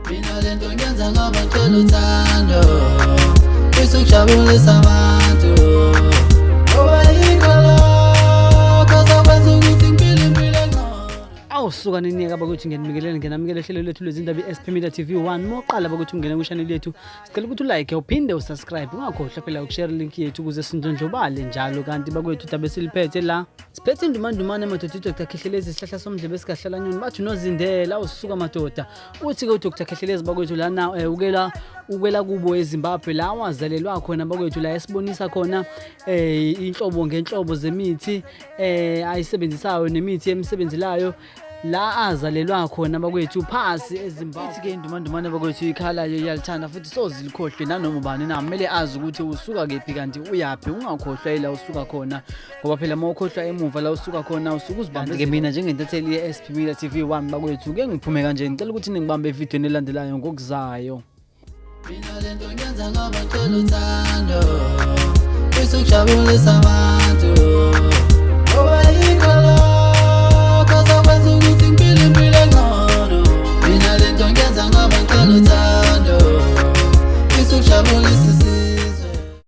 Mina lento ngenza ngoba ngicela uthando, fisa ukujabulisa abantu. Ngoba yikho lokho ozokwenza ukuthi ngiphile impilo engcono. Awusuka ninika bakuthi ngenimikelele ngenamukele hlelo lethu lwezindaba i-SP Media TV 1. Moqala bakuthi ungene ku-channel yethu, sicela ukuthi ulike uphinde usubscribe, ungakhohlwa phela ukushare link yethu ukuze sindlondlobale njalo. Kanti bakwethu udaba esiliphethe la, siphethe indumandumane madoda, uDr Khehlelezi isihlahla somdlebe esikahlala nyoni bathi unozindela. Awusuka madoda, uthi-ke uDr Khehlelezi bakwethu lana ukela ukwela kubo eZimbabwe la wazalelwa khona bakwethu, la esibonisa khona inhlobo ngenhlobo zemithi ayisebenzisayo nemithi emsebenzelayo la azalelwa khona bakwethu phasi eZimbabwe. Ithi-ke indumandumane bakwethu ikhalayo iyalithanda futhi soze likhohlwe nanoma ubani na, kumele azi ukuthi usuka kephi kanti uyaphi, ungakhohlwa ila usuka khona ngoba phela uma ukhohlwa emuva la usuka khona usuke uzibambe. Ke mina njengentatheli ye-SP Media TV 1 bakwethu ke ngiphume kanje, ngicela ukuthi ningibambe evidweni elandelayo ngokuzayo. Mina lento ngenza ngoba ngicela uthando, fisa ukujabulisa abantu.